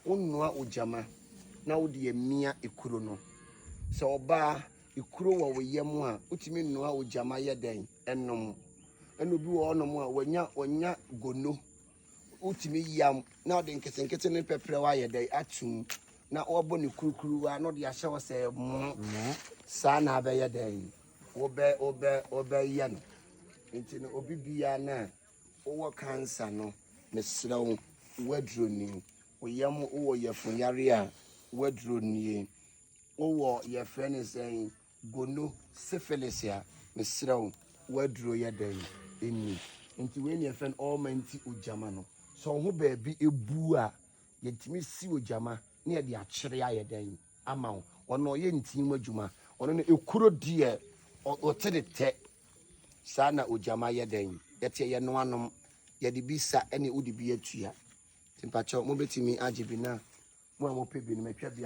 Wonoa ogyama na wode amia ekuro no. Sɛ ɔbaa, ekuro wɔ wo yam a, wotumi noa ogyama yɛ dɛn? Ɛnom. Ɛna obi wɔ hɔnom a wanya wanya gono. Wotumi yam na ɔde nketenkete ne pɛprɛw ayɛ dɛn? Atum. Na wɔbɔ ne kurukuruwa na ɔde ahyɛ hɔ sɛ mo. Saa na abɛyɛ dɛn? Wobɛ wobɛ wobɛyɛ no. Nti no obi biara no a wowɔ cancer no, mesrɛ wo, w'aduro ni. Wo yam wowɔ yafunu a, w'aduro nie. Wowɔ yɛfrɛ no sɛn gono syphilis a, mesrɛ wo, w'aduro yɛ dɛn ɛni. Nti wei ne yɛfrɛ no almighty ogyama no. Sɛ wo ho baabi ebu a, yɛtumi si ogyama na yɛde akyere ayɛ dɛn ama wo. Ɔno ɔyɛ ntin mu adwuma. Ɔno no ekuro deɛ ɔte ne tɛ. Saa na ogyama yɛ dɛn. Yɛte yɛ noanom. Yɛde bi sa ɛne wode bi atua. Nti mpakyɛw mobɛtumi agye bi na mo a mopɛ bi no matwa bi.